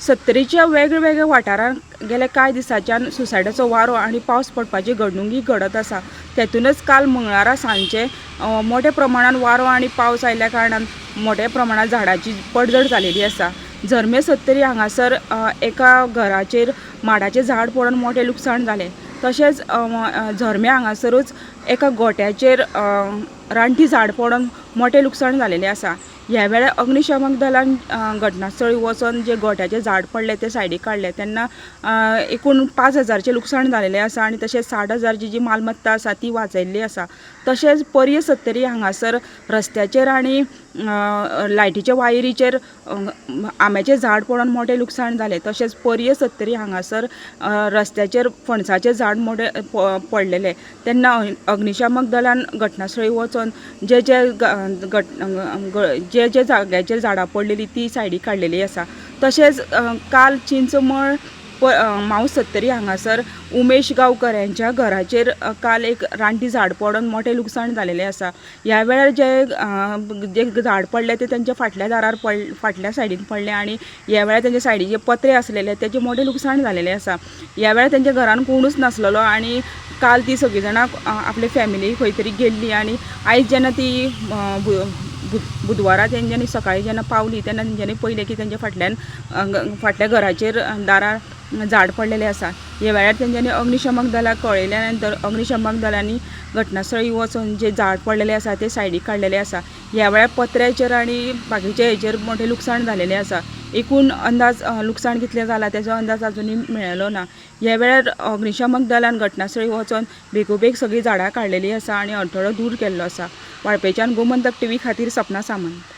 सत्तरीच्या वेगळ्या वाठारांत गेल्या कांय दिसांच्यान सुसायडाचो वारो आनी पावस पडपाची घडणुकी घडत आसा. तेतूनच काल मंगळारा सांजचे मोठ्या प्रमाणान वारो आनी पावस आयिल्ल्या कारणान मोठ्या प्रमाणान झाडांची पडझड जालेली आसा. झर्मे सत्तरी हांगासर एका घराचेर माडाचें झाड पडून मोठें लुकसाण जालें. तशेंच झर्मे हांगासरूच एका गोट्याचेर रानटी झाड पडून मोठें लुकसाण जालेलें आसा. ह्या वेळार अग्निशमन दलान घटनास्थळी वचून जें गोट्याचें झाड पडलें तें सायडीक काडलें तेन्ना एकूण 5,000चें लुकसाण जालेलें आसा आनी तशेंच 60,000ची जी मालमत्ता आसा ती वाचयल्ली आसा. तशेंच पर्ये सत्तरी हांगासर रस्त्याचेर आनी लायटीच्या वायरीचेर आंब्याचें झाड पडून मोठें लुकसाण जालें. तशेंच पर्ये सत्तरी हांगासर रस्त्याचेर फणसाचें झाड मोठें पडलेलें तेन्ना अग्निशामक दलान घटनास्थळी वचून जे जे जे जे जाग्याचेर झाडां पडलेलीं तीं सायडीक काडलेलीं आसा. तशेंच काल चिंचमळ मावस सत्तरी हांगासर उमेश गांवकर हेंच्या घराचेर काल एक रानटी झाड पडून मोठें लुकसाण जालेलें आसा. ह्या वेळार जे जे झाड पडलें तें तेंच्या फाटल्या दारार फाटल्या सायडीन पडलें आनी ह्या वेळार तेंच्या सायडीचे पत्रे आसलेले तेचें मोठें लुकसाण जालेलें आसा. ह्या वेळार तेंच्या घरान कोणूच नासलेलो आनी काल ती सगळीं जाणां आपले फॅमिली खंय तरी गेल्ली आनी आयज जेन्ना ती बुधवारा तेंच्यांनी सकाळीं जेन्ना पावली तेन्ना तेंच्यांनी पळयलें की तेंच्या फाटल्यान फाटल्या घराचेर दारार झाड पडलेलें आसा. ह्या वेळार तेंच्यांनी अग्निशमन दलाक कळयल्या नंतर अग्निशमन दलांनी घटनास्थळी वचून जें झाड पडलेलें आसा तें सायडीक काडलेलें आसा. ह्या वेळार पत्र्याचेर आनी बाकीच्या हेचेर मोठें लुकसाण जालेलें आसा. एकूण अंदाज लुकसाण कितलें जालां तेजो अंदाज आजुनूय मेळ्ळो ना. ह्या वेळार अग्निशमन दलान घटनास्थळी वचून बेगोबेग सगळीं झाडां काडलेलीं आसा आनी अडथळो दूर केल्लो आसा. वाळपयच्यान गोमंतक टीव्ही खातीर सपना सामंत.